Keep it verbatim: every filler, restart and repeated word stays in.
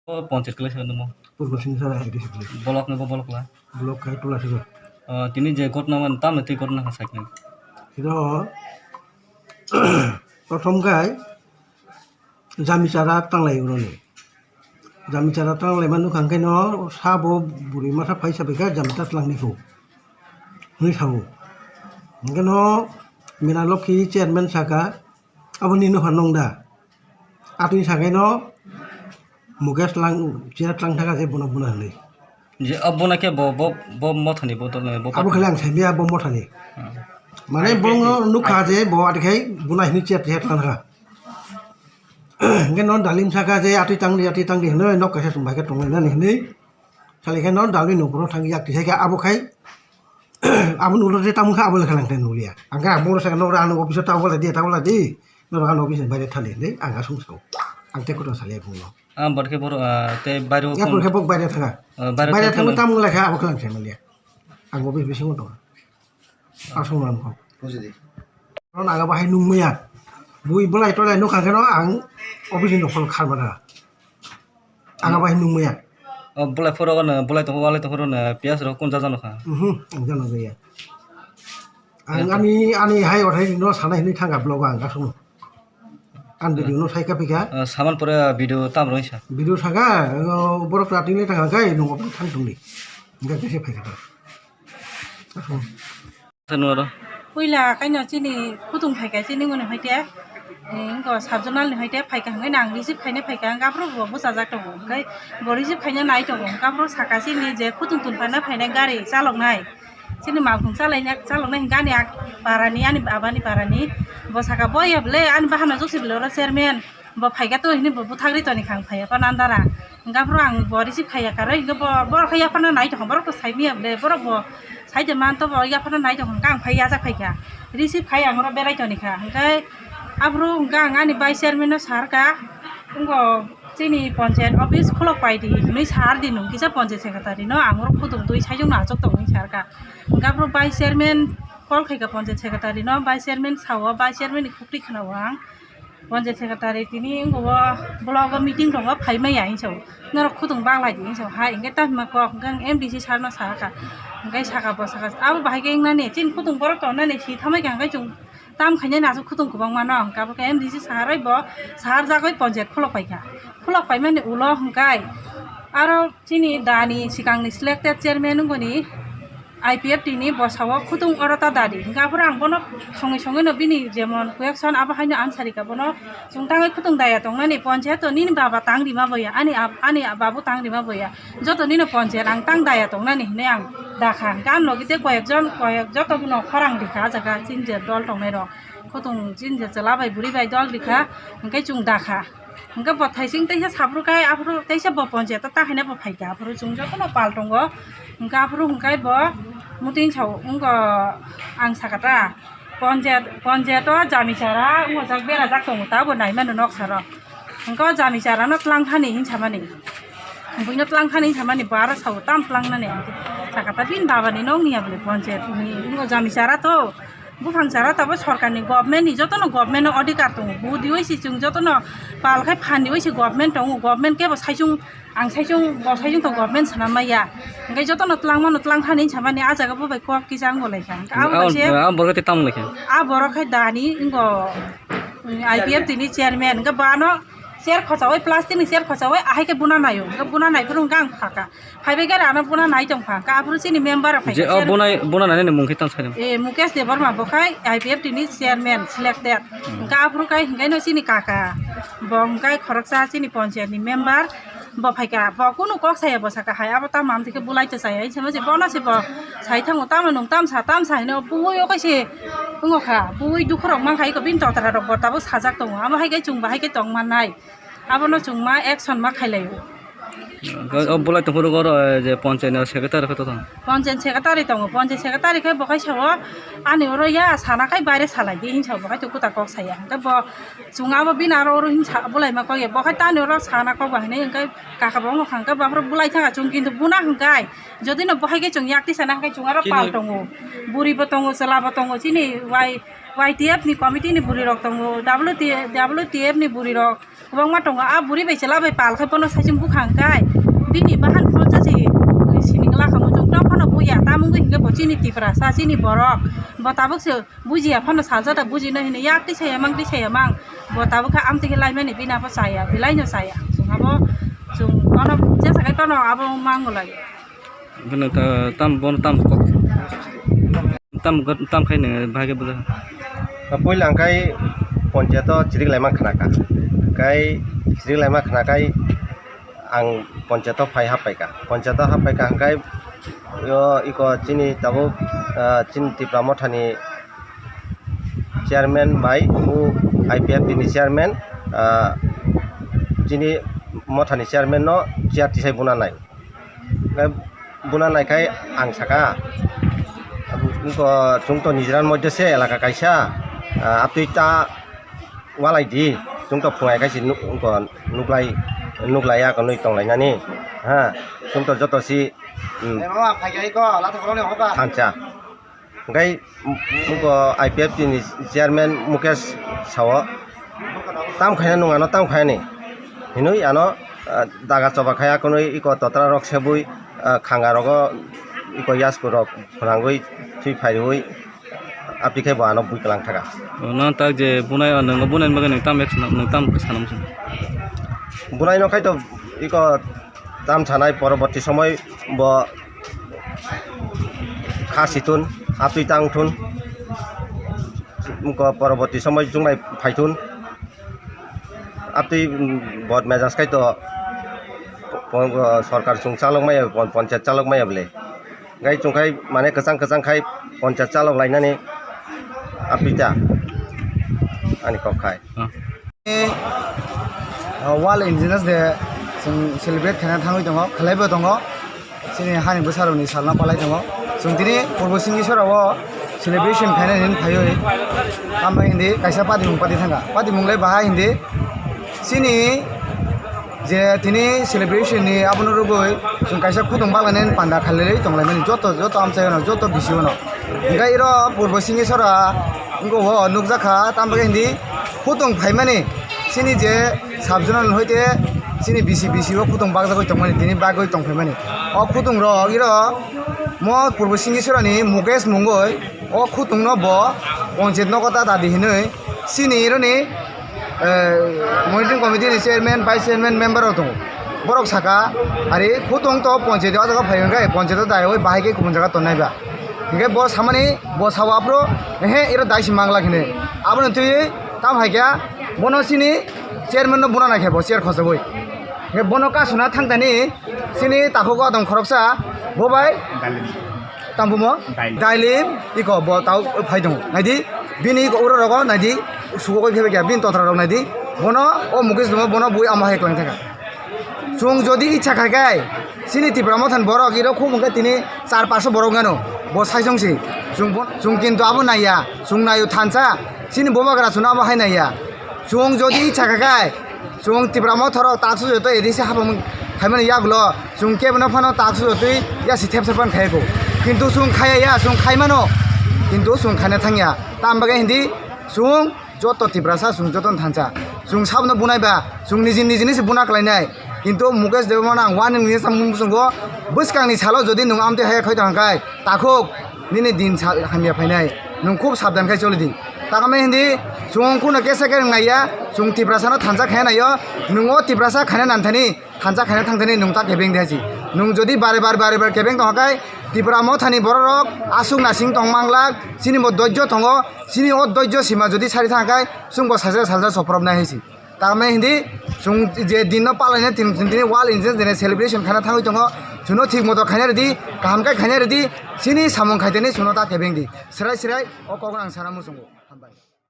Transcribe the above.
O panchayat kwlai sa nungmo. Purbo Singsa High District. Bolok ni bo bolok la. Bolok khai tula sego. O, tini je ghotna man, tamo twi ghotna kha sakni. Iro, prothom khai jami chara tanglai uroni. Jami chara tanglai manu khang khe no sabo buri masa phai sabai kha jami ta tlang ni kho. Hwnwi sao. Hwnkhe no Mina Lokhi chairman saka, abo nini phan nong da? Atwi sakai no Mukesh lang, chair tlang thaka je bono buna hwnwi. Je, o buna khe bo, bo, bo mothani bo to, bo Abo khali ang saimaya bo mothani. Hmm. Mane bo nukha je bo ati khai buna hwnwi chair, chair tlang thaka. Hwnkhe no dalim saka je atwi tangdi, atwi tangdi hwnwi nok kaisa chumbai khe tonglainani hwnwi. Sali khe no dalwi nukro thang yak tisa khe abo khai abo nulo je tamo kha abo lekha lang tei nulia. Ang khe ang bono saka no ra ano office o ta wala di, ta wala di. No ra ano office ni baire thali hwnwi ang asung sao. Ang tei kotor sali bung no. Ah, bor khe bor, ah, tei bairo Ya kon- bor khe bok baire thanga. Ah, bairo Baire kon- thangno tamo lekha abo khe lang sai manliya. Ang office bisingo tongo. Aswk nang kho. Buji di. Oro naga bahai nungmaya. Bui bolai tolai nukha khe no ang office ni nokol kharmana. Naga bahai nungmaya. O bolai phoro no, bolai tong, bolai tong phoro no, piyas rok kun jaja nukha. Mhm, ang jano jaya. Ang ani, ani hai othai no sanai hini thanga blog ang kasung. Ang video no sai ka pika. Ah, saman pore video tam roi sa. Video saka, borok rating le thanga kai nung thang tungli. Enggak kese phaika ta. Sanu aro. Puila kaino chini khutung phaika chini ngoni hoite, eh, wngko sabjonal ni hoite phaika hwnwi nang receive khaina phaika, wngkha aphuru bo bwchajak tongo, hwnkhe bo receive khaina nai tongo, wngkha aphuru saka chini je khutung tun phaina phainai gari chaloknai, chini malkhung chalaina, chaloknai hwnkhe ani ak parani, ani abani parani, bo saka, "Boya bwle ani bahanno jokse bwle oro chairman." Bo phaikha to hini bo bwthagri toni khang phaiya pa nandara. Hingke aphuru ang bo receive khaiya karwi hingke bo, borok khe yaphano nai tongkha, borok to saimanya bwle, borok bo saide man to bo yaphano nai tongkha, hingke ang phai yajak phaikha. Receive khai ang oro berai toni kha. Hingke aphuru hingke ang ani vice chairman no sar kha, wngko chini panchayat office khulok pai di hinwi sar di nung kisa panchayat secretary no, ang oro khutung twi saichung no achuk tongwi sar kha. Hingke aphuru vice chairman call khaikha panchayat secretary no, vice chairman sao, vice chairman ni khukti khwnao ang. Panchayat secretary tini wngkha o block o meeting tongo, phai maya hinwi sao, norok khutung baglai di hinwi sao, hai hingke tamo kok hingke ang M D C sir no sakha, hingke saka bo saka abo bahai khe wngnani chini khutung borok tongnani si thamai kha hingke chwng tam khainani aswk khutung kwbangma no hingke abo khe M D C sir oi bo sir jagoi panchayat khulok paikha, khulok paimani ulo hingke aro chini dani swkangni selected chairman wngoni I P F T ni bwsao khutung oro ta dadi. Hingke aphuru ang bono songwi songwino bini jemon question abo haino answer rikha bono chwng tangwi khutung daya tongnani panchayat o nini baba tang rima boya, ani ab-, ani babu tang rima boya. Joto nino panchayat ang tang daya tongnani hinwi ang dakha. Hingke ang logi tei koyekjon, koyek joto bono khorang rikha ah jaga chinjer dol tongnairok. Khutung chinjer chwla bai bwrwi bai dol rikha, hingke chwng dakha. Hingke bo thaising teisa saphuru khai aphuru teisa bo panchayat o ta haino bo phaikha aphuru chwng jotono pal tongo. Hingke aphuru hingke bo muting sao wngkha ang sakha ta panchayat, panchayat o jami chara wngkha jak berajak tongo ta bo naimano nok saro. Hingke o jami chara no twlang thani hinwi samani. Buino twlang thani hinwi samani bo aro sao tam twlang nani. Sakha ta bini baba ni nok ni ya bole panchayat ni wngkha jami chara to. Buphang chara tabo sorkarni, government ni, jotono government no odhikar tongo. Budi oi se chwng jotono pal khai phan di oi se government tongo. Government kebo saichung, ang saichung, bo saichung to government sana maya. Hingke jotono twlang mano twlang thani hinwi samani ah jaga bo bai kok kisa wng bo lai kha. Hingke abo bai se ah borok khe tamo lai kha. Ah borok khai dani wngkha, mm, I P F T ni chairman. Hingke bo ano chair khochaui, plastic ni chair khochaui, ahai khe buna naio. Hingke buna nai phuru hingke ang phaka. Phaibai gari ano buna nai tongkha, hingke aphuru chini member rok Je, phaikha, o, chairman. Buna, buna nai ni mung khe tang sai. E, Mukesh Debbarma bo khai I P F T ni chairman selected. Hmm. Hingke aphuru khai hingke no chini kaka, bo hingke khoroksa chini panchayat ni member, bo phaikha, bo kunu kok saya bo saka hai, abo tamo amtwi khe bulai to chaya, hinwi sama se bono se bo sai thango, tamo nung tamsa, tamsa hino, bui o kaise wngkha, bui dukhu rok mankha, eko bini totra rok bo tabuk sajak tongo, amo hai khe chwng bo hai khe tong mannai. Abono chwng ma action ma khailai o. O, o bolai tongphuru oro, eh, je panchayat ni secretary khe to thang. Panchayat secretary tongo, panchayat secretary khe bo khai sao, ani oro ya sana khai baire salai di hinwi sao, bo khai to kwtal kok saya. Hwnkhe bo chwng abo bini aro oro hinwi sa, bolai ma kok ya, bo khai tani oro sana kok ba hinwi hwnkhe kaka bo wngkha hwnkhe bo aphuru bolai thangkha chwng kintu buna hwnkhe jodi no bo hai khe chwng yak tisa na hwnkhe chwng aro pal tongo, buri bo tongo, chwla bo tongo, chini wai Y T F ni committee ni bwrwi rok tongo, W T F, W T F ni bwrwi rok kwbangma tongo. A bwrwi bai chwla bai pal khai bono saichung bwkha hwnkhe bini bahan khoroksa se sini glak amo chwng tong phano buya. Tamo wngwi hwnkhe bo chini Tiprasa, chini borok, bo tabuk se bujiya phano salsa da bujino hinwi yak twi saya mang twi saya mang. Bo tabuk khe amtwi khe laimani bini abo chaya, bilaino chaya. Chwng abo chwng bono jesa khai tono abo mango lai. Bono ta-, tam, bono tam kok. Tam, tam khai nang bahai khe buja. Puila hwnkhe ponchayato chirik laima khna kha. Hwnkhe chirik laima khna khai ang ponchayato phai hap pai kha. Ponchayato hap pai kha hwnkhe yo iko chini tabuk, ah, chini Tipra Mothani chairman bai o I P F T ni chairman, ah, chini Mothani chairman no chair tisai buna nai. Hwnkhe buna naikhai ang saka, "Wngkha, chwng to nijiran moddhe se elaka kaisa, ah, atwi ta walai di, chwng to phungai khai se nuk-, wngkha nuklai, nuklaiya konwi tonglainani, ha, chwng to joto si, um, thansa." Hwnkhe abo I P F T ni chairman Mukesh sao, "Tam khaina nwng ano tam khaini?" hinwi ano, ah, daga choba khai akonwi iko totra rok sebwi, ah, khanga rogo iko yasku rok phwnangwi thwi phaiwi aphi khe bo ano bui kwlang thaka. O, nang tak je bunai, o, nwng bunai bagwi nwng tam ek sana, nwng tam sana muchung? Bunai no khai to iko tam sanai poroborti somoi bo kha si thun, atwi tang thun, wngkha poroborti somoi chwng bai phai thun, atwi, mm, bot mejaj khai to, pon-, sorkar chwng chalok maya, pon-, ponchayat chalok maya bwle, gai chwng khai mane kwchang kwchang khai ponchayat chalok lainani apita ani kok khai. Ah. Ah, World Indigenous Day chwng celebrate khaina thangwi tongo, khlaibo tongo. Chini hani bwsarokni salno palai tongo. Chwng tini Purbo Singhisora o celebration khaina hinwi phaiwi. Tamo hindi kaisa patimung pati thangkha. Patimung le bahai hindi. Chini je tini celebration ni abono rwgwi chwng kaisa khudung baglainani panda khalwi tonglaimani joto, joto amchaiono, joto bisingno. Hwnkhe iro Purbo Singhisora wngkha o nukjakha, tamo khe hindi khudung phaimani chini je sub-zonal hoite chini bisi bisi o khudung bakjagwi tongmani, tini bagwi tongphaimani. O khudung rok iro mo Purbo Singhisora ni Mukesh mungwi o khudung no bo ponchayat nogo ta dadi hinwi chini iro ni, eh, monitoring committee ni chairman, vice chairman, member rok tongo. Borok saka, "Ari khudung to ponchayat o jaga phai hwnkhe ponchayat o dai oi bahai khe kubun jaga tonnai ba." Hingke bo samani, bo sao aphuru, "Ehe, iro dai si manglak," hinwi. Abono twiwi tam hai khe bono chini chairman no buna naikhe bo chair khosogwi. Hingke bono kasuna thangtani chini takhuk o adong khoroksa, bo bai Dalim. Tambumo? Dalim. Dalim, iko bo tau phai tongo. Naidi, bini iko uro rogo naidi, sugo khe khe bini totra rok naidi. Bono o Mukesh dumo bono bui ama hai klang thaka. Chwng jodi icha khai khai, chini Tipra Mothani borok iro khub hwnkhe tini char paso borok wngano, bo saichung si. Chwng bo, chwng kintu abo naiya, chwng naio thansa, chini bobagra chwngno abo hai naiya. Chwng jodi icha khai khai, chwng Tipra Mothorok taksu joto A D C hapang khaimani yagulo, chwng kebono phano taksu jotwi yasi thepsa pan khai kho. Kintu chwng khaiya ya, chwng khaimano, kintu chwng khaina thangya. Tam bagwi hindi chwng Joto Tiprasa chwng jotono thansa. Chwng sabono bunai ba, chwng niji nijini se buna klainai. Kintu Mukesh Debbarma no ang warning ni samung bwskango, bwskangni salo jodi nwng amtwi haya khai tong khe, takhuk nini din sa-, hamya phainai. Nwng khub sabdan khai choli di. Takame hindi, chwng kuno kesa khe wngnai ya, chwng Tiprasa no thansa khaina naio, nwng o Tiprasa khaina nanthani, thansa khaina thangthani nwng ta kebeng de hasi. Nwng jodi bare bare bare bare kebeng tong khe, Tipra Mothani bororok aswk nasing tong manglak, chini bo doijjo tongo, chini o doijjo sima jodi sari thang khe, chwng bo salsa salsa soprobnai hai si. Tamni hindi chwng je din no palaina tin, tin, tini World Indigenous Day celebration khaina thangwi tongo, chwngno thik moto khaina rwdi, kaham khe khaina rwdi, chini samung khaitani chwngno ta kebeng di. Srai srai o kokno ang sana muchungo. Hambai.